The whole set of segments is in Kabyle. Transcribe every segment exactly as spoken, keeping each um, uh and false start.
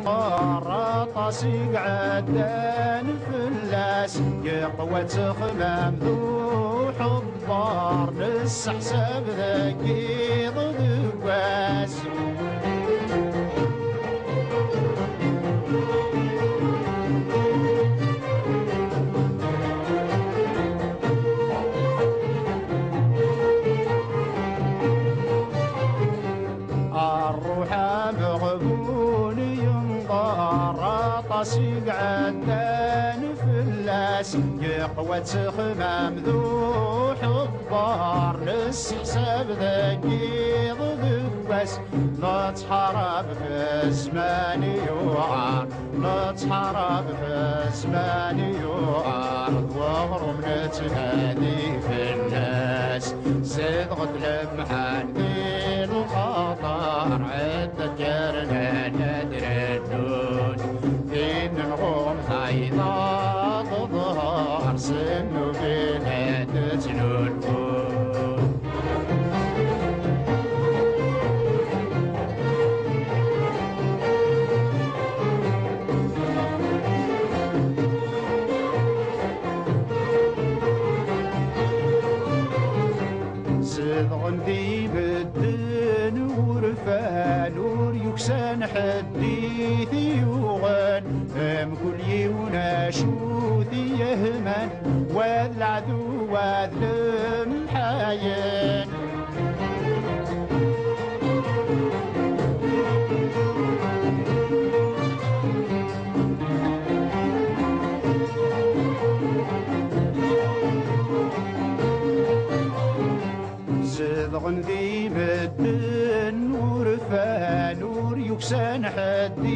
Aṭas i iɛeddan fell-as, yeqwa ttexmam d uḥebbar, nesseḥsab deg yiḍ deg wass. Ṛṛuḥ ameɣbun yenḍer, aṭas i iɛeddan fell-as, yeqwa ttexmam d uḥebbar, nesseḥsab deg yiḍ deg wass, nettḥarab f zzman yuɛer. Nettḥarab f zzman yuɛer, d weɣrum nettnadi fell-as. Zedɣent lemḥan di lxaṭer, ɛeddat yernan ad rennun. Tin nɣum tayeḍ ad teḍher, s nnubin ad ttnulfun. Zedɣen di medden urfan, ur yuksan ḥedd i t-yuɣen. Mkul yiwen acu t-yehman, wa d leɛdu, wa d lemḥayen. Zedɣen di medden urfan, ur yuksan ḥedd i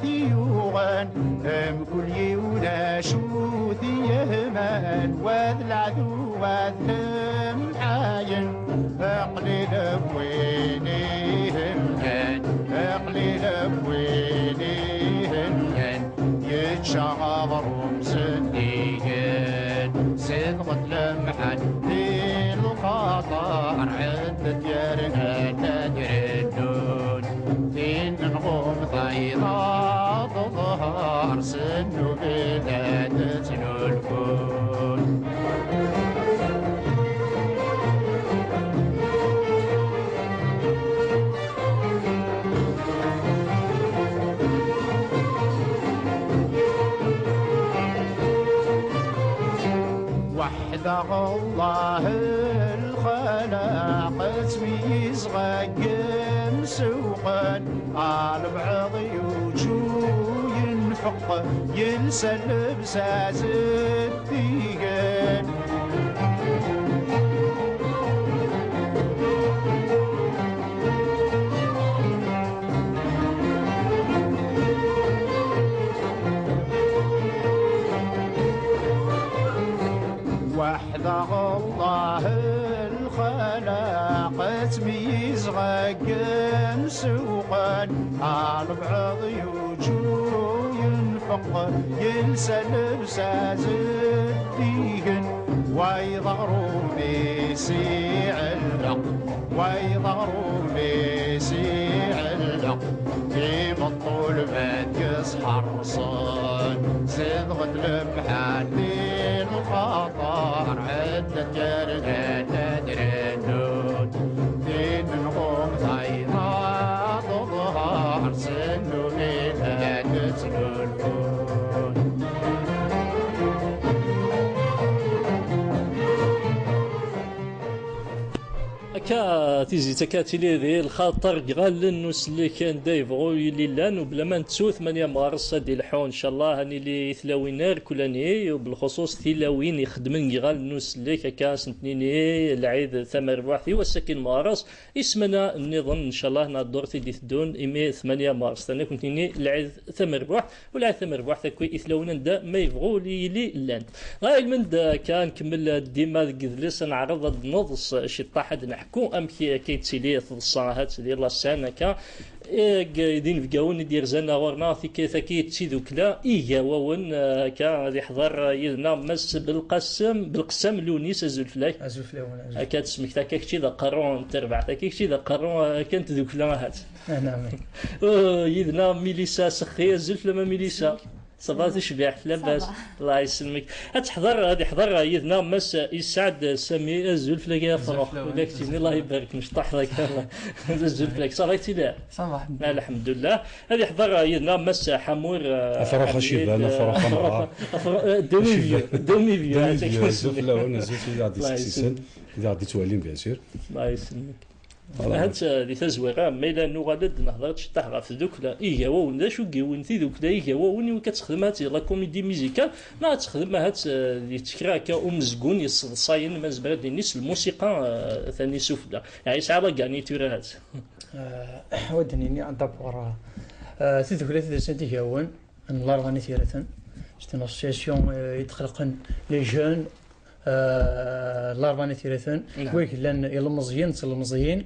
t-yuɣen. Mkul yiwen acu t-yehman, wa d leɛdu, wa d lemḥayen. Aqlil n win ihennan, aqlil n win ihennan, yečča aɣrum zeddigen. Zedɣent lemḥan di lxaṭer, ɛeddat yernan ad rennun. Tin nɣum tayeḍ teḍher, s nnubin ad ttnulfun. Weḥd-aɣ Allah lxalaq, ttmeyyizeɣ deg imsewqen, albeɛḍ yuǧu yenfeq, yelsa llebsa zeddigen. Weḥd-aɣ Allah lxalaq, ttmeyyizeɣ deg imsewqen, albeɛḍ yuǧu yenfeq, yelsa llebsa zeddigen. Wayeḍ aɣrum-is iɛelleq, wayeḍ aɣrum-is iɛelleq, imeṭṭul ma d-yesḥerṣen. Zedɣent lemḥan di lxaṭer, ɛeddat yernan ad rennun. Tin nɣum tayeḍ teḍher, s nnubin ad ttnulfun. Akka, tizit akka tili di lxaṭer deg iɣallen n usellek anda yebɣu yili llan, u bla ma nettu tmanya mɣares ad ilḥu, ncallah, ad nili i tlawin irkelli, u belxuṣuṣ tilawin ixeddmen deg iɣallen n usellek, akka ad sent-nini lɛid tamerbuḥt i wass-agi n mɣares, i ssmana nniḍen, ncallah, nɛeddur tid iteddun, imi tmanya mɣares, terna-kent-nini lɛid tamerbuḥt. Ula d tamerbuḥt akk i tlawin anda ma yebɣu ur yili llant. Dɣa ilmend akka nkemmel dima deg yidles, ad neɛreḍ ad neḍs ciṭṭaḥ, ad neḥku amek Akka yettili teḍsa ahat di la scène akka. Eg d inebgawen i d-yerzan ɣur-neɣ tikkelt akka d tidukla Igawawen, eh, akka ad iḥḍer, eh, yid-neɣ Mass Belqasem, Belqsam Lunis, azul fell-ak. Azul fell-awen, azul. Akka ad tesmekta akka kečči d aqerru n terbaɛt, akka kečči d aqerru, eh, akka n tdukla ahat. Ahna, amin. Eh, yid-neɣ Milisa Sexxi, azul fell-am a Milisa. Ça va, tecbiḥt, labas? Ça va. Allah yesselmek. Ad teḥḍer, ad iḥḍer yid-neɣ Mass Isɛad Sami, azul fell-ak a Afrux. Azul fell-awen. Ula d keččini, Allah ibarek, mecṭaḥ deg. Azul fell-ak. Ça va, tili? Ça va, alḥemdulillah. Alḥemdulillah. Ad iḥḍer yid-neɣ Mass Ḥamur, eh, Afrux Ḥamid, aciban, eh, Afrux amɣar. Afrux, eh, demi-vieux, demi-vieux. Demi-vieux, azul fell-awen, azul fell-awen, azul fell-awen, azul fell-awen, azul fell-awen, azul fell-awen, azul fell-awen, azul fell-awen, azul fell-awen. Allah yesselmek. Ahat, eh, di tazwara, ma yella nuɣal-d nehḍer-d ciṭṭaḥ ɣef tdukla Igawawen, d acu i yiwin tidukla Igawawen, iwakken ad texdem ahat di la comédie musicale, neɣ ad texdem ahat, eh, di tekra akka umezgun yesseḍsayen, ma nezmer ad d-nini s lmusiqa, eh, tani sufella. Yeɛni yesɛa la garniture ahat. Eh, wa d-nini d'abord, eh, tidukla tidelsan Igawawen n Larebɛa n At Yiraten, c'est une association, eh, i d-xelqen les jeunes, eh, Larebɛa n At Yiraten, naam, wid yellan ilmeẓyen d telmeẓyin.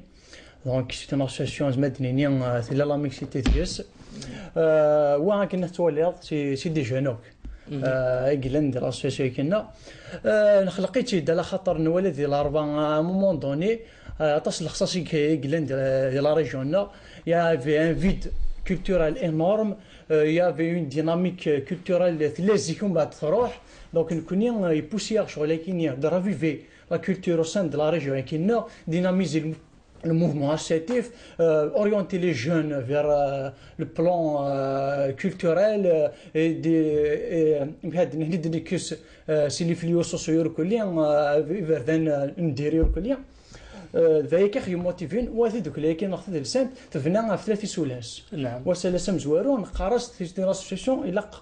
Donc, c'est une association, zma d-nini, eh, tella la mixité deg-s. Eh, wa akken tettwaliḍ, c'est, c'est des jeunes akk. Mhm. Eh, i yellan di l'association akken-nneɣ. Eh, nexleq-itt-id ala xaṭer nwala di Larebɛa, à un moment donné, eh, aṭas n lexṣaṣ i, i yellan di, di la région-nneɣ. Il y avait un vide culturel énorme. Euh, il y avait une dynamique, euh, culturelle tella zik, umbeɛd truḥ. Donc, nekkni, euh, yepoussé-aɣ ccɣel-agi-nni de raviver la culture au sein de la région, akken-nneɣ, dynamiser le, le mouvement associatif, euh, orienter les jeunes vers, euh, le plan, euh, culturel, euh, et des, et, euh, amek ad d-nini, d-nekkes, euh, si les fléaux sociaux irkelli, euh, iberdan, euh, n diri irkelli. Euh, d aya kan i ɣ-yemmotiven, wa tidukla-agi neɣ tadelsant tebna ɣef tlata isulas. Naam. Wa asalas amezwaru, neqqar-as di l'association ilaq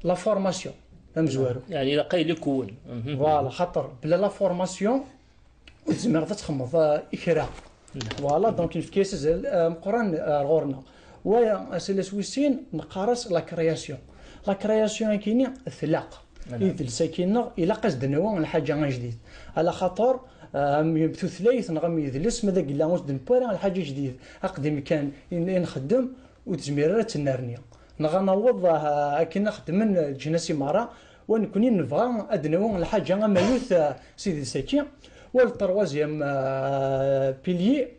la formation d amezwaru. Yeɛni ilaq ayen ikewwen. Mhm. Voilà, xaṭer bla la formation ur tezmireḍ ad txedmeḍ, euh, i kra. Naam. Voilà, donc nefka-as azal, euh, meqqran, euh, ar ɣur-neɣ. Wa asalas wis sin neqqar-as la création. La création-agi-nni tlaq. Naam. Idles-agi-nneɣ ilaq ad s-d-nawi lḥaǧa ajdid. Ala xaṭer, euh, am tutlayt neɣ am yidles, ma d agella ur s-d-newwi ara lḥaǧa ajdid. Aqdim kan i, i nxeddem, ur tezmir ara ad tennerni. Neɣ ad naweḍ, ah, akken xeddmen leǧnas i merra, wa nekkni nebɣa ad d-nawi lḥaǧa amayut, ah, s idles-agi. Wa le troisième, ah, pilier,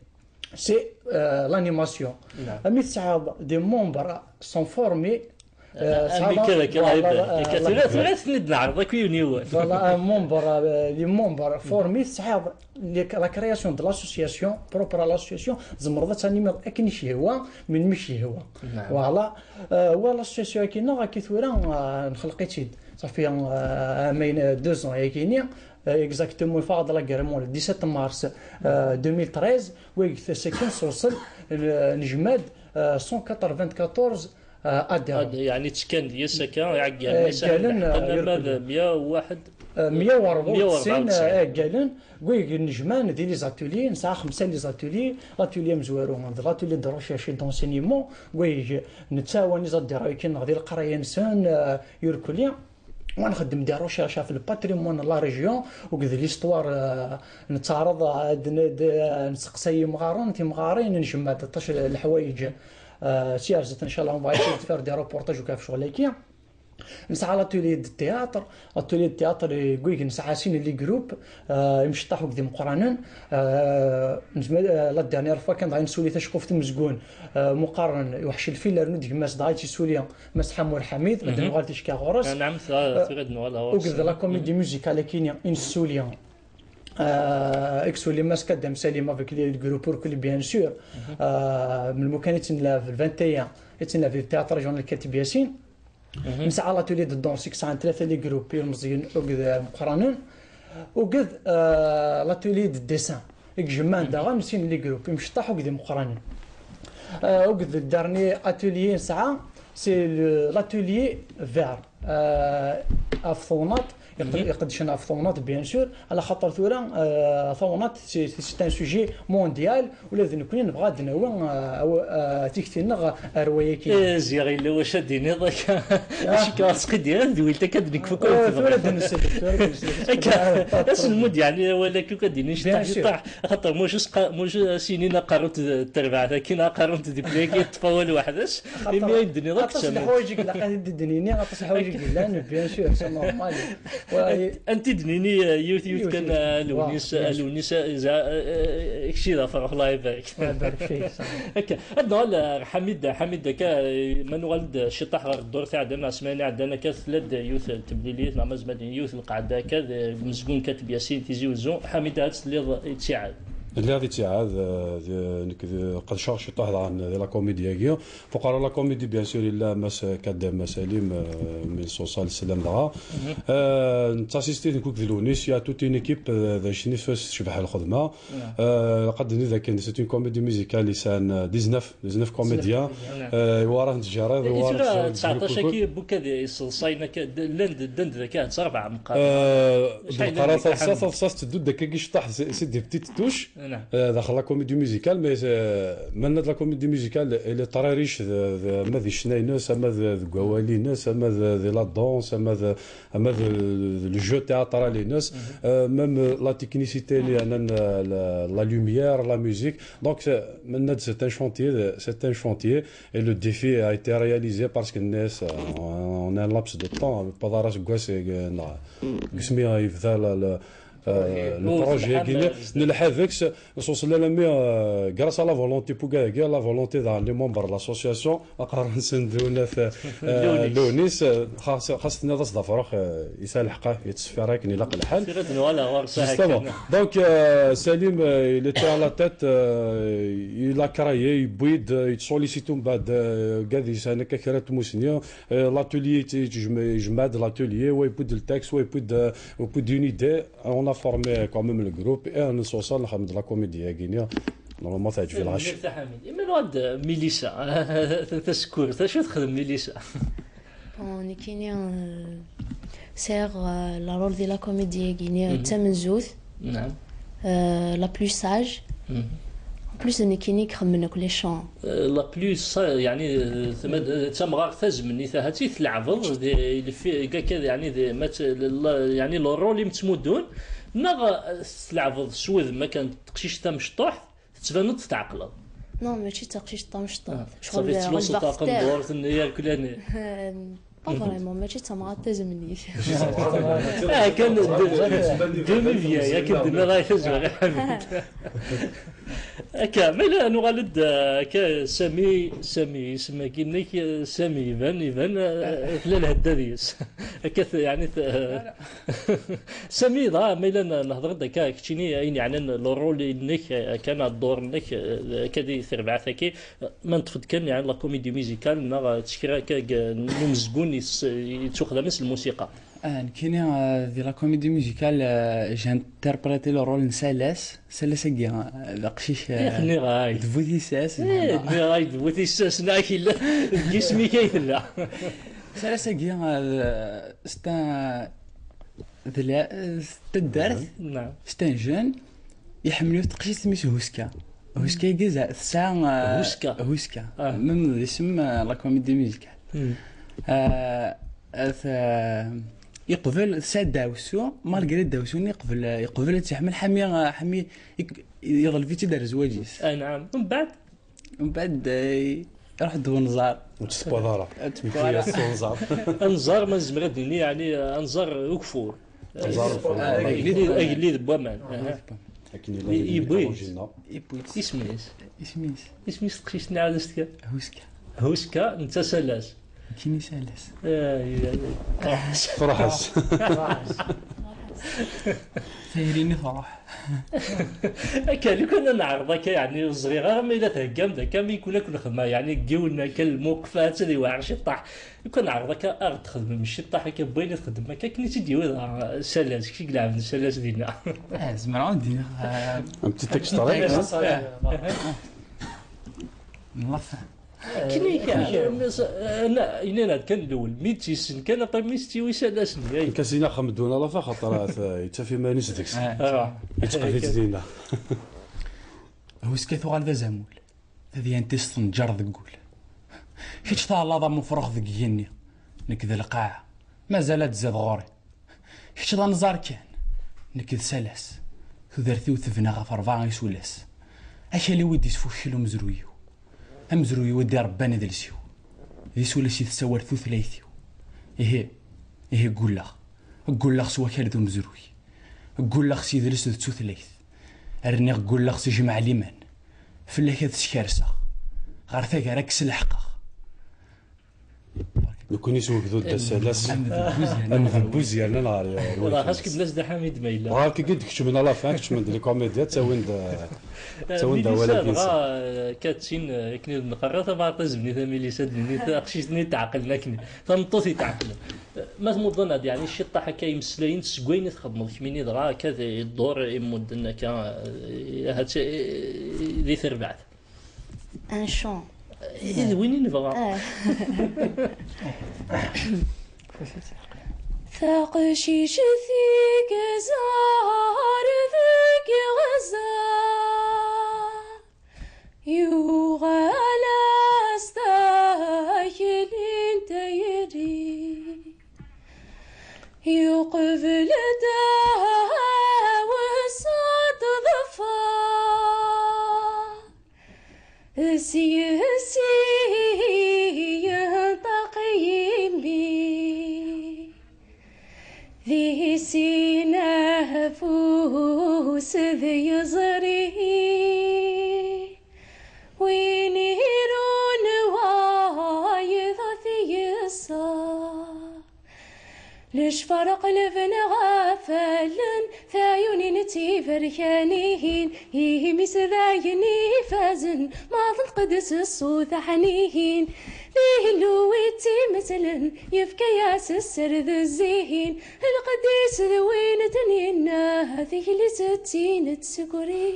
c'est, euh, l'animation. Naam. Ami tesɛiḍ des membres sont formés, euh, am tesɛiḍ, akka d akka, voilà, Allah ibarek. Euh, akka Allah tura, ibarek. Tura ad ten-id-neɛreḍ akk yiwen yiwen. Voilà, un membre, euh, les membres formés, tesɛiḍ les, la création de l'association, propre à l'association, tzemreḍ ad tanimeḍ akken i k-yehwa, melmi i k-yehwa. Naam. Voilà. Euh, wa l'association-agi-nneɣ, akka tura, euh, nxelq-itt-id. Ça fait, euh, amen, euh, deux ans, ayagi-nni. Euh, exactement, yeffeɣ-d l'agrément le dix-sept mars, euh, deux mille treize, wagi ass-agi nessewṣel, euh, nejma-d, euh, cent quatre-vingt-quatorze, euh, adhérents. Ad, yeɛni ttekkan deg-s akka, iɛeggalen, euh, iɛeggalen, euh, ama d meyya u waḥed, euh, meyya u rebɛa u tesɛin, meyya u rebɛa u tesɛin, euh, iɛeggalen, wagi nejman di les ateliers, nesɛa xemsa les ateliers, l'atelier amezwaru, d l'atelier de recherche et d'enseignement, wagi nettɛawan les adhérents akken di leqraya-nsen, euh, irkelli. Wa nxeddem des recherches ɣef le patrimoine n la région, akked l'histoire, euh, nettaɛraḍ ad n-, ad, euh, nseqsay imɣaren, timɣarin, njemmeɛ-d aṭas n leḥwayeǧ, euh, s yerzet, ncallah, on va essayer de faire des reportages ɣef ccɣel-agi. Nesɛa l'atelier de théâtre, l'atelier de théâtre, euh, deg wigi nesɛa sin les groupes, euh, imceṭṭaḥ akked imeqqranen, euh, nezmer, euh, la dernière fois kan dɣa nessuli taceqquft n umezgun, euh, meqqaren Iweḥc Lfil, rnu d gma-s dɣa i tt-yessuli Mass Ḥamur Ḥamid, ad nuɣal ticki ɣur-s. Ah, naɛam, tura, euh, tura ad nuɣal ɣur-s. Akked la comédie musicale akini i nessuli, euh, i yessuli Mass Kadam Salim avec les, le groupe Urkel, bien sûr. Euh, melmi kan i tt-nlab, le vingt et un, i tt-nlab di théâtre régional Kateb Yasin. Nesɛa l'atelier de danse, i yesɛan tlata les groupes, ilmeẓyen akked imeqqranen. Akked, euh, l'atelier de dessin, i ijemɛen daɣen sin les groupes, imceṭṭaḥ akked imeqqranen. Euh, akked le dernier atelier nesɛa, c'est le, l'atelier vert, euh, ɣef tewnaṭ, Iqeddcen ɣef tawnaṭ, bien sûr, ala xaṭer tura, euh, tawnaṭ, c'est, c'est un sujet mondial, ula d nekkni nebɣa ad d-nawi, euh, aw-, euh, tikti-nneɣ ar wayaki. Eh, ziɣ yella wacu ad d-tiniḍ akka. Acu akka, ɣer sqidi, ad d-wil takka ad nekfu kan. Oh, tura d-nsel, tura d-nsel. Akka, aselmud, yeɛni, awal akka, akka ad d-inin ciṭṭaḥ, ciṭṭaḥ. Axaṭer, mujus, mujus, as-inin aqerru n terbaɛt-agi, neɣ aqerru n tdukli-agi, yeṭṭef awal weḥd-s. Imi ay d-tenniḍ akk aṭas n leḥwayeǧ i ilaq ad d-nini, aṭas n leḥwayeǧ i yellan, bien sûr, c'est normal. Anti d-nini, eh, yiwet, yiwet kan, eh, Lewnis, eh, Lewnis, eh, za-, eh, eh, kečč d afrux, Allah ibarek. Allah ibarek fik, ça. Akka, ad nɣal, eh, Ḥamid, Ḥamid, akka, eh, ma nuɣal-d ciṭṭaḥ ɣer ddurt iɛeddan, neɣ ssmana iɛeddan, akka, tella-d yiwet n temlilit, neɣ ma nezmer ad nini yiwet n lqaɛda, akka, d, eh, deg umezgun Kateb Yasin Tizi Uzzu. Ḥamid, ad telliḍ i ttiɛad. Lliɣ di ttiɛad, eh, d, nekk d, qedceɣ ciṭṭaḥ daɣen di la comédie-agi. Fuqara la comédie, bien sûr, yella Mass Kadem Salim, euh, min Sosal Slam dɣa. Euh, nettassisti nekk d Lewnis, il y a toute une équipe, euh, d acu-nni fes tecbeḥ lxedma. Euh, qad nini dakken c'est une comédie musicale, yesɛan, euh, dix-neuf, dix-neuf comédiens. Euh, iwara n tjerriḍ, iwara n tjerriḍ. Tseɛṭac-agi, bukad yesseḍsayen akka, d-, llan d-, ddan-d daka, d rebɛa meqqar. Euh, acḥal d-, meqqar taḍsa, taḍsa tetteddu-d akka ciṭṭaḥ, c'est, c'est des petites touches. Euh, daxel la comédie musicale, mais, euh, maintenant de la comédie musicale, elle est très riche, de, de, ama di ccna-ines, ama de, deg wawal-ines, ama de, de la danse, ama de, ama de, de le jeu théâtral-ines, euh, même, euh, la technicité, les, la, la, la lumière, la musique. Donc, c'est, maintenant, c'est un chantier, de, c'est un chantier, et le défi a été réalisé parce que, euh, en un laps de temps, pas d'arras, c'est, euh, non. Deg wasmi i yebda la, la, euh, le projet-agi, nelḥa deg-s, s uṣellal-nni, euh, grâce à la volonté n wigad-agi, la volonté daɣen n les membres de l'association, aqerru-nsen d unat, euh, Lewnis, euh, xas, xas tenniḍ-as d afrux, euh, yesɛa lḥeqq, yettṣeffir akken ilaq lḥal. Justement. Donc, euh, Salim, euh, il était à la tête, euh, il a créé, yewwi-d, euh, yettsollicite mbeɛd, euh, wigad yesɛan akka kra n tmussni, euh, l'atelier, yejmeɛ-d l'atelier, wa yewwi-d le texte, wa yewwi-d, euh, au bout d'une idée, on a formé quand même le groupe et on se sent de la comédie, hein, normalement, ça a dû lâcher. Tanemmirt a Ḥamid. Imi nɣad Milisa, tasekkurt, acu txedem Milisa? Bon, nekkini, euh, sɛiɣ, euh, le rôle de la comédie, d tamenzut. Naam. Euh, la plus sage. En plus, nekkini i ixedmen akk les chants. Euh, la plus sa-, yeɛni, euh, tama-, d tamɣart tazemnit, ahat i tleɛbeḍ, di, di, fi-, akka, yeɛni, di, ma tt-, la, yeɛni, le rôle i m-ttmuddun, neɣ, euh, tleɛbeḍ s wudem akka n teqcict tamecṭuḥt, tettbaneḍ tetɛeqleḍ? Non, mačči d taqcict tamecṭuḥt. Ah, ccɣel, safi, ɣelbeɣ tettlusuḍ taqendurt-nni yerkelani. Euh, pas vraiment, mačči d tamɣart tazemnit. Ah, kan d-, demi-vieille, akken d-nniḍ ay tazwara. Akka, ma yella nuɣal-d, euh, akka, Sami, Sami, isem-agi-nnek, euh, Sami, iban, iban, euh, tella lhedda deg-s. Akka, t-, yeɛni, t-, Sami, dɣa, ma yella n-, nehder-d akka, keččini, ayen yeɛnan le rôle-nnek, euh, akka, neɣ ddur-nnek, euh, akka di terbaɛt-agi, euh, ma neṭṭef-d kan, yeɛni, la comédie musicale, neɣ, euh, d kra akka, g-, n umezgun yettuxdamen s lmusiqa. Ah, nekkini, euh, di la comédie musicale, euh, j'ai interprété le rôle n Salas. Salas-agi, euh, d aqcic, euh, d bu tissas, eh, nniɣ-ak d bu tissas, neɣ yella deg yisem-ik ay tella. Salas-agi, euh, c'est un, d la, euh, c'est taddart, c'est un jeune, iḥemmel yiwet teqcict isem-is Huska. Huska-agi za-, tesɛa, euh, Huska. Huska. Ah. Même d isem, euh, la comédie musicale. Euh, t-, yeqbel, tesɛa ddeɛwessu, malgré ddeɛwessu-nni yeqbel, yeqbel ad tt-yeḥmel, ḥami, ḥami yek-, yeḍleb-itt-id ar zzwaǧ-is. Anɛam. Mbeɛd? Mbeɛd, eh, iruḥ-d wenẓar. Ur tessewwaḍ ara. Ur tessewwaḍ ara. Yewwi-yas s unẓar. Anẓar, ma nezmer ad d-nini, yeɛni, anẓar ugeffur. Anẓar ugeffur. Ah, agellid, agellid n waman. Agellid n waman. Aha. Akken yella i-, yewwi-d. Yewwi-d. Isem-is? Isem-is? Isem-is teqcict-nni ara s-tefkeḍ? Huska. Huska, netta Salas. Nekkini Salas. Ay, ay, ay. Truḥ-as. Tayri-nni truḥ. Akka, lukan ad neɛreḍ akka, yeɛni, ur ẓriɣ ara ma yella theggam-d akka, mi kun akk lxedma, yeɛni, deg yiwen akka lmuqef, ad tt-ad iweɛer ciṭṭaḥ. Lukan neɛreḍ akka, ad ɣ-d-txedmem ciṭṭaḥ akka, n wayen i txeddmem akka, akken i tt-id-yewwi dɣa Salas, kečč i ilɛeben Salas dinna. Ah, zemreɣ ad d-iniɣ, ah, un petit extrait, hein? Ah. N la fin. Akken i kan. Yenna-d kan lewel mi tt-yessen kan, après mi s-tt-iwi s alas-nni. Nekk as-iniɣ xemdun ala fax, axaṭer yettaf iman-is deg-s. Yettqef-itt dinna. Huskat uɣal d azamul. Tadyant-is tenǧer deg wul. Kečč tɛellaḍ am ufrux deg yigenni. Nekk d lqaɛa. Mazal ad tzad ɣur-i. Kečč d anẓar kan. Nekk d salas. Tudert-iw tebna ɣef rebɛa isulas. Akal-iw i d-isfukkel umezruy-iw. Amezruy-iw i d-irebban idles-iw. D isulas i tessawal tutlayt-iw. Ihi, ihi ggulleɣ. Ggulleɣ s wakal d umezruy. Ggulleɣ s yidles d tutlayt. Rniɣ ggulleɣ s jmaɛ liman. Fell-ak ad skerseɣ. Ɣer taggara ad k-sleḥqeɣ. Nekkni s wegdud d asalas. Amdebbuz yernan ɣer. Xas kemmel-as Dda Ḥamid ma yella. Bɣa akka i d-kecmen à la fin, kecmen-d les comédiens, ttawin-d, ttawin-d Milisa awal-agi dɣa, nsen. Katin, akken i d-neqqar, tabaɛṭ azebni tamilisa d-nini taqcict-nni tɛeqlen akken. Tameṭṭut i tɛeqlen. Ma tmuḍen-d, yeɛni, ciṭṭaḥ akka imeslayen seg wayen i txedmeḍ kemmini dɣa akka d-, iddur i mmudden akka, eh, ahat, eh, di terbaɛt. Un chant. Eh, d win i nebɣa. Ah. Taqcict i yeẓẓar deg iɣzer. Yuɣal-as d akli n tayri, yuqbel-d awes ad ḍfer, s yes-i yenṭeq yimi. Di sin afus d yeẓri, win irun wayeḍ ad t-yeṣṣer. Lecfar qelben ɣef allen, tayunin d tiberkanin, imi-s d ayen ifazen, ma tenṭeq-d s ṣṣut ḥnin. D Illu i tt-imetlen, yefka-yas sser d zzin. Lqedd-is d win d-nenna, tikli-s d tin d tsegri.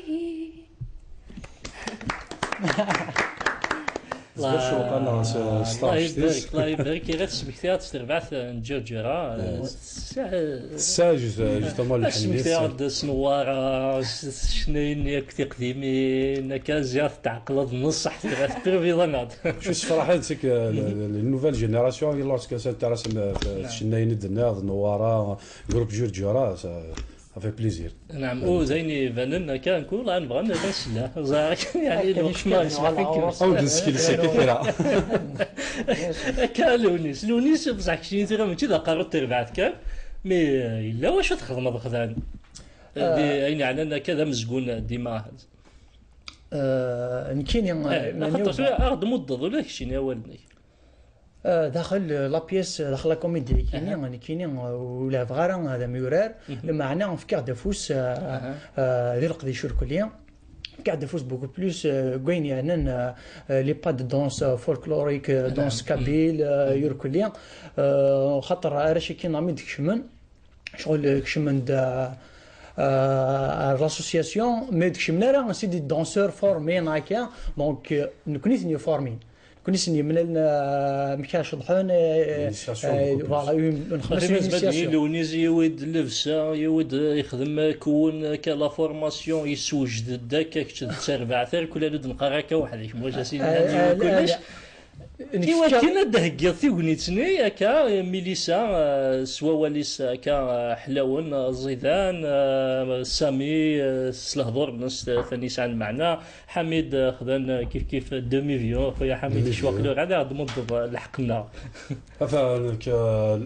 Zga cewqan s, s Allah taɣect-is. Ibarek, Allah ibarek. Iɣ tesmektiḍ-d s terbaɛt n Ǧerǧera. Eh. Tesɛa, tesɛa jus-, justement lḥenni. Tesmektiḍ-d s Newwara, s, s tcennayin-nni akk tiqdimin, akka ziɣ tetɛeqleḍ n ṣṣeḥ, terbaɛt, terbiḍ-aneɣ-d. Ur ssefraḥ-d seg, eh, les nouvelles générations, lorsque s'intéressent, eh, tcennayin i d-tenniḍ, Newwara, groupe Ǧerǧera, ça, ça fait plaisir. Naɛam, u d ayen ibanen akka, nekk ula nebɣa ad nerr ssella. Ẓriɣ kan, yeɛni, lweqt ma yesmaḥ-ik. Ad nessekles akka kra. Akka, Lewnis. Lewnis, bẓaḥ keččini tura mačči d aqerru n terbaɛt kan, mais, eh, yella wacu txedmeḍ xdan. Eh, di, ayen yeɛnan akka d amezgun, eh, dima. Eh, nekkini, eh, eh, axaṭer tura aɣ-d-muddeḍ ula d keččini awal-nnek. Eh, daxel, eh, la pièce, daxel la comédie, nekkini, nekkini, eh, ur leɛbeɣ ara ad amyurar, lameɛna fkiɣ-d afus, eh, eh, di leqdic urkelli. Fkiɣ-d afus beaucoup plus, eh, deg wayen yeɛnan, eh, eh, les pas de danse, eh, folklorique, eh, danse kabyle, eh, urkelli. Eh, xaṭer arrac-agi mi d-kecmen, ccɣel kecmen-d, eh, eh, ar l'association, mais d-kecmen ara, c'est des danseurs formés, akka. Donc, eh, nekkni ten-yeformin. Nekkni sen-yemlalen, eh, amek ara ceḍḥen, eh, eh, voilà, nxeddem s initiation. Lewnis yiwi-d llebsa, yiwi-d, eh, ixdem, eh, kwen, eh, akka la formation, yessewjed-d akka, kečč d tarbaɛt, ar kul anu d-neqqar akka weḥd-k, mwac asin, eh, eh, kullec. I wakken ad d-heggiḍ tignit-nni, akka, eh, Milisa, eh, s wawal-is, akka, eh, ḥlawen, eh, ẓidan, eh, Sami, eh, s lehdur-nnes, eh, tan yesɛan lmeɛna, Ḥamid, eh, xdan, eh, kif kif demi-view, xuya Ḥamid, demi-view. Kečč waqil ur ɛad ad d-tmuddeḍ, eh, lḥeqq-nneɣ. Ata, nekk, eh,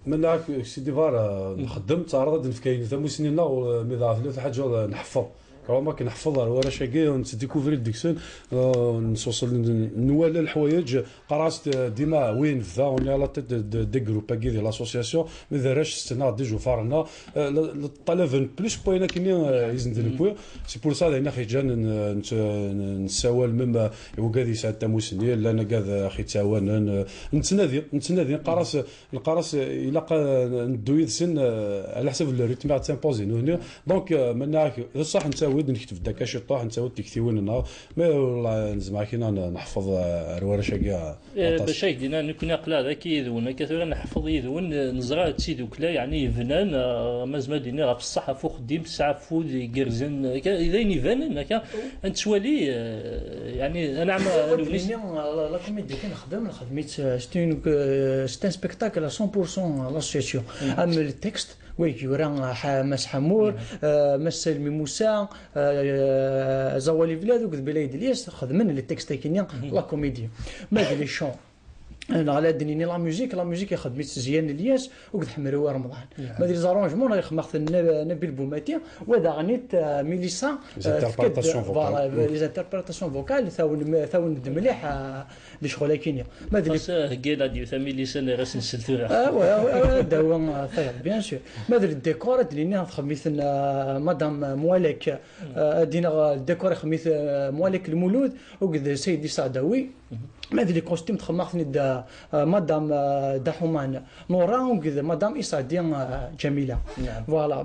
ma nɛak, si départ, eh, nxeddem, ttaɛraḍ ad d-nefk ayen tamusni-nneɣ, u, eh, mi d-, tella lḥaǧa, eh, nḥeffeḍ. Kra ma k-nḥeffeḍ ar warrac-agi, nettdikuvri deg-sen, eh, nsuṣel, n-, nwala leḥwayeǧ, qqareɣ-as, eh, dima, oui, nebda, on est à la tête de, de, des groupes-agi di l'association, mais d arrac ssneɣ déjà ufaren-nneɣ, eh, la, la, ṭalaben plus n wayen akkenni, eh, i sen-d-newwi. C'est pour ça, d ayen aɣ-yeǧǧan n-, n-, n-, nessawal même, eh, i wigad yesɛan tamusni, llan agad, eh, aɣ-yettɛawanen, eh, nettnadi, nettnadi, neqqar-as, neqqar-as, eh, ilaq, eh, neddu yid-sen, eh, ɛla ḥsab le rythme i ɣ-d-timpozi nutni. Donc, eh, ma nniɣ-ak, d ṣṣeḥ netta Wid nekteb-d akka ciṭṭaḥ, nettawi-d tiktiwin-nneɣ, ma wellah nezmer kina n-, neḥfeḍ, eh, ar warrac-agi, eh, aṭas. Bac ak-d-iniɣ, nekkni aql-aɣ dagi yid-wen, akka tura neḥfeḍ yid-wen, eh, neẓra d tidukla, yeɛni yebnan, eh, ma nezmer ad d-iniɣ ɣef ṣṣeḥ, ɣef uxeddim, tesɛa afud igerrzen, akka, d ayen ibanen, akka, ad nettwali, eh, yeɛni, anɛam, ad d-nini, eh, la, la comédie kan nexdem, nexdem-itt, eh, c'est une, eh, c'est un spectacle à cent pour cent à l'association. Am le texte, Wa yura, ah, Mass Ḥamur, ah, Mass Salmi Musa, ah, Zawali Vlad, akked Belaïd Ilyas, xedmen les textes-agi-nni, la comédie. Ma d les chants, neɣ la d-nini la musique, la musique ixdem-itt Zian Ilyas, akked Ḥemrui Remḍan. Ma d les arrangements, neɣ ixdem-aɣ-ten Nabil Boumati, wa daɣen-it, ah, Melissa, les interprétations vocales. Voilà, les interprétations vocales, tawen-, tawen-d mliḥ, ah, di ccɣel akini. Ma d les... Xas, ah, heggi la dieu, tamili sani ara s-nsel tura. Ah, ouais, ouais, ouais, dawa, ah, tayeḍ, bien sûr. Ma d le décor, ad d-nini, ad xedmen-iten, ah, Madame Moualek, ah, ad d-iniɣ, ah, le décor ixdem-it, ah, Moualek Lmouloud, akked Saïdi Saadawi. Ma d les costumes, txedmeɣ-ten-id, ah, ah, Madame, ah, Dahoumane. Nora akked Madame Isadi, euh, Djamila. Voilà.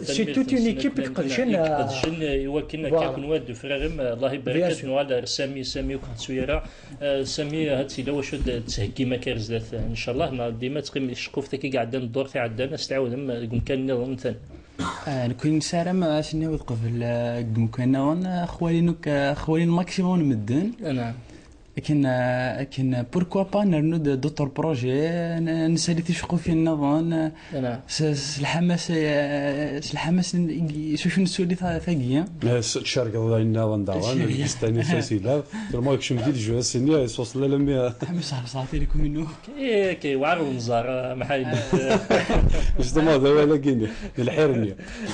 C'est toute une équipe i iqedcen, euh, i wakken akka, voilà, ad d-ufrarem, euh, Allah ibarek, ad nuɣal ar Sami, Sami ur k-nettu ara. Euh, Sami, ha-tt-ila wacu d-tettheggim akka ar zdat, euh, ncallah, neɣ dima teqqim di tceqquft akka i iɛeddan, ddurt iɛeddan, ad s-tɛawdem, euh, deg umkan nniḍen, ten. Ah, nekkni nessaram ad s-nɛawed qbel, euh, deg umkan nniḍen, euh, xwalin akk, euh, xwalin maximum n medden. Akken, akken, pourquoi pas nernu d-, d'autres projets, n-, nsali ticeqqufin nniḍen, s, s lḥamas, eh, s lḥamas n, s ucu nessuli ta-, tagi. Eh, s-, tcergeḍ ayen nniḍen daɣen, lbistan-is asila, tellement yekcem di lejeu ass-nni, iṣuṣel alammi. Ḥamas ɣer sɛati lekum inu. Eh, ok, war unẓar, eh, mḥayel. Justement, d awal-agi-nni, d lḥir-nni.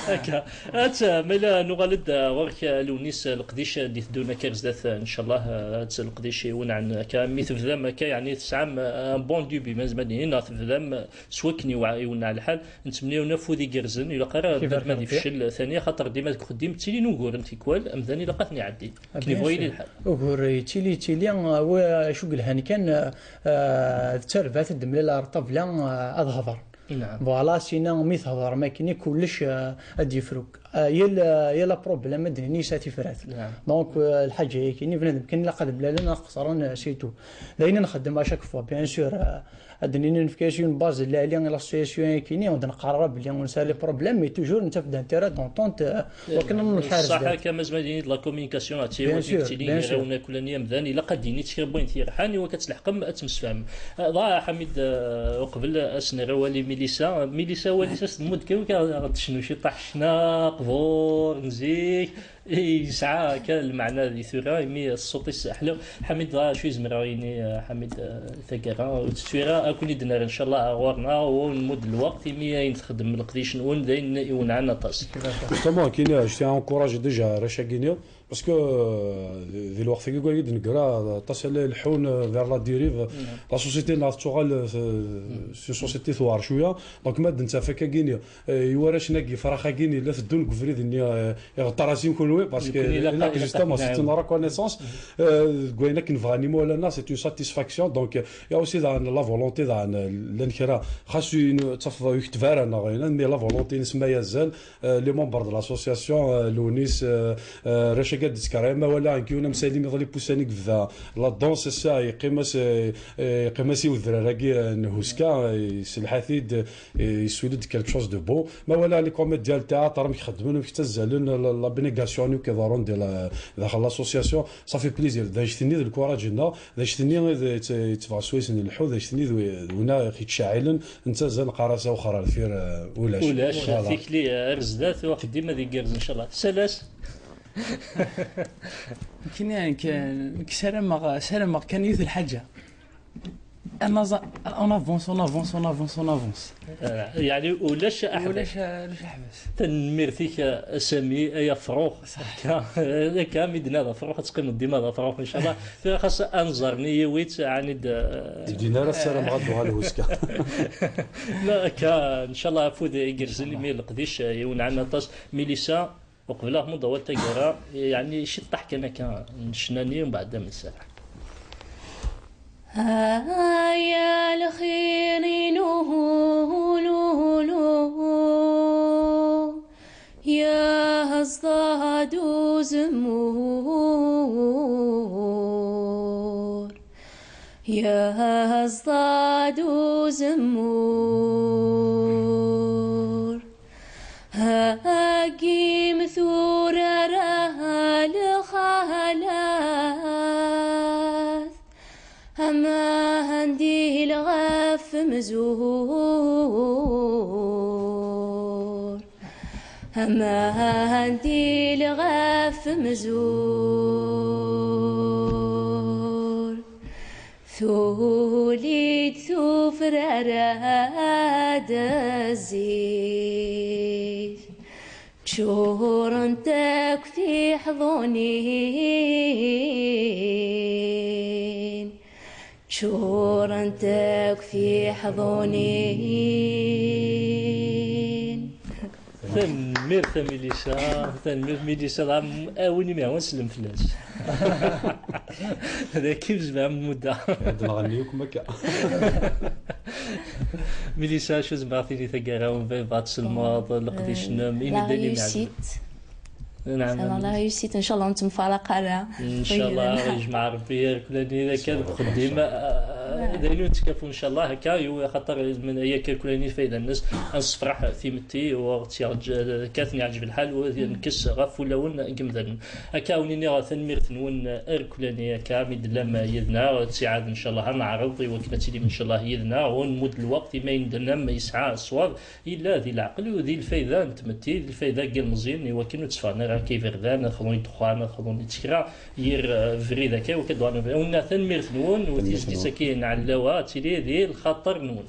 Akka. Atta, ma yella nuɣal-d, uh, ɣur-k, uh, Lewnis, uh, leqdic, uh, d-iteddun akka ar zdat, uh, ncallah, uh, ad leqdic iwenɛen akka, mi tebdam akka, yeɛni tesɛam, uh, un bon début, ma nezmer ad nini, neɣ tebdam, uh, s wakken iwa-, iwenneɛ lḥal, nettmenni-awen afud igerrzen, ilaq ara bnadem ad ifcel, uh, tani, axaṭer dima deg uxeddim ttilin uguren tikwal, amdan ilaq ad ten-iɛeddi, akken yebɣu yili lḥal. Ugur yettili, yettili, uh, wa-, acu yelhan kan, uh, uh, d tarbaɛt ad d-temlal ar ṭṭabla, uh, ad hedren. Voilà, sina mi thedrem akkenni kullec, euh, ad d-yefruk. Euh, yal, euh, yal problème ad d-nini yesɛa tifrat. Donc, euh, lḥaǧa-agi-nni bnadem kan ilaq ad mlalen ad qeṣren, euh, c'est tout. D ayen i nxeddem à chaque fois, bien sûr, euh, ad d-nini nefka-as une base lɛali i l'association-agi-nni, ad neqqar belli ur nesɛi les problèmes, mais toujours nettaf-d un terrain d'entente, euh, Wakken ad nḥarez. Ṣṣaḥ akka, ma zma d-yini d la communication, ad tili wakken ad tili gar-awen akk llan yamdan, ilaq ad d-yini kra n wayen t-yerḥan, i wakken ad tleḥqem, ad temsefhamem. Ah, dɣa, Ḥamid, ah, uqbel ad s-nerr awal i Milisa. Milisa, awal-is ad s-d-nmudd kan, wakken ad, ad tecnu ciṭṭaḥ ccna, qbur, n zik, yesɛa akka lmeɛna di tura, imi ṣṣut-is ḥlu. Ḥamid, dɣa, acu i zemreɣ yini, ah, Ḥamid, ah, taggara, ur tettu ara, ad ken-id-nerr, ncallah, ɣur-neɣ, u nmudd lweqt, imi ayen txeddmem leqdic-nwen d ayen iwenɛen aṭas. Justement, kini, je tiens à encourager déjà arrac-agi-nni, parce que, euh, di lweqt-agi i d-neggra, aṭas ay la ileḥḥun, euh, vers la dérive. La société-nneɣ tettuɣal, euh, s une société tewɛer cwiya. Donc, ma d-nettaf akka-agi-nni, euh, i warrac-nni-agi, ifrax-agi-nni, la teddun deg ubrid-nni, euh, iɣeṭṭer-asen kunwi, parce que, justement, c'est une reconnaissance, euh, deg wayen akken bɣan imawlan-nneɣ, c'est une satisfaction. Donc, euh, il y a aussi daɣen la volonté daɣen, euh, llan kra, xas ur ttafeḍ ur yekteb ara neɣ ayen, mais la volonté-ines ma yazal, euh, les membres de l'association, euh, Lewnis, euh, euh, arrac-agi ad d-ttekkar, ma wala, nekk yiwen amsali miḍli n wussan i yebda la danse, ass-a yeqqim-as, euh, euh, yeqqim-as i udrar-agi, euh, n Huska, euh, yesselḥa-t-id, euh, yessuli-d quelque chose de beau. Ma wala les comédiens, le théâtre, amek xeddmen, amek ttazzalen, la, l'abnégation-nni akk iḍerrun di la, daxel l'association, ça fait plaisir. D anect-nni d lkuraj-nneɣ, d anect-nni i d, i d, i d tebɣa swayes n lḥu, d anect-nni d wi-, d winna i ɣ-yettceɛɛilen, netta azal neqqar-as awexxer ar deffir, eh, ulac. Ulac, voilà. Tikli, eh, ar zdat, u axeddim ad igerrez, ncallah. Salas. Nekni, nekk, nekk ssarameɣ, ssarameɣ kan yiwet lḥaǧa. Ad naẓ-, on avance, on avance, on avance, on avance. Eh, yeɛni ulac aḥbas. Ulac, ulac aḥbas. Tanemmirt-ik, a Sami, ay afrux. Akka, akka mi d-nniɣ d afrux, ad teqqimeḍ dima d afrux, ncallah. Tura xas anẓar-nni yiwi-tt, ɛni d-, Ur d-yenni ara ssarameɣ ad d-uɣal Huska. La, akka, ncallah, afud igerrzen, imi leqdic, eh, iwenɛen aṭas. Milisa, uqbel ad nmudd awal taggara, yeɛni ciṭṭaḥ kan akka n ccna-nni, umbeɛd ad nserreḥ. Ay a lxir-inu, ya Yeẓḍa-d uzemmur, heggim tura ara lxalat, aman d ilɣef mzur. Aman d ilɣef mzur, tuli-d tufrar-a d zzit, ččurent akk tiḥḍunin. Ččurent akk tiḥḍunin. Tanemmirt a Milisa, tanemmirt Milisa, dɣa a win imiɛwan sellem fell-as. D akken zemreɣ mudda. Ad nɣenni akk akka. Milisa, acu zemreɣ tini taggara-w, bɣiɣ ad tselmeḍ leqdic-nnem, ini-d ayen imeɛnen. Neɛm. Sɛiɣ la réussite, ncallah ur nettemfaraq ara. Ncallah, yejmeɛ Rebbi irkelli-nni akka deg uxeddim. D ayen ur nettkafu, ncallah, akka, yu-, axaṭer aya akka irkelli-nni lfayda-nnes, ad nessefraḥ timetti, u ɣ-tt-yeɛǧ-, akka ad ten-yeɛǧeb lḥal, u ad nekkes ɣef wulawen n yemdanen. Akka, ad wen-iniɣ tanemmirt-nwen irkelli-nni, akka, mi d-tellam yid-neɣ, ttiɛad, ncallah, ad neɛreḍ i wakken ad tilim, ncallah, yid-neɣ, u nmudd lweqt i ma ayen d-tennam yesɛa ṣṣwab. Yella di leɛqel u di lfayda n tmetti, di lfayda n yilmeẓyen, i wakken ur tteffɣen ara akka iberdan, ad xḍun i ddexxan, ad xḍun i ttekra, yir, eh, brid akka, i wakken ad uɣalen. Wenna, tanemmirt-nwen, u tizlit-agi n Ɛellawa ad tili di lxaṭer-nwen.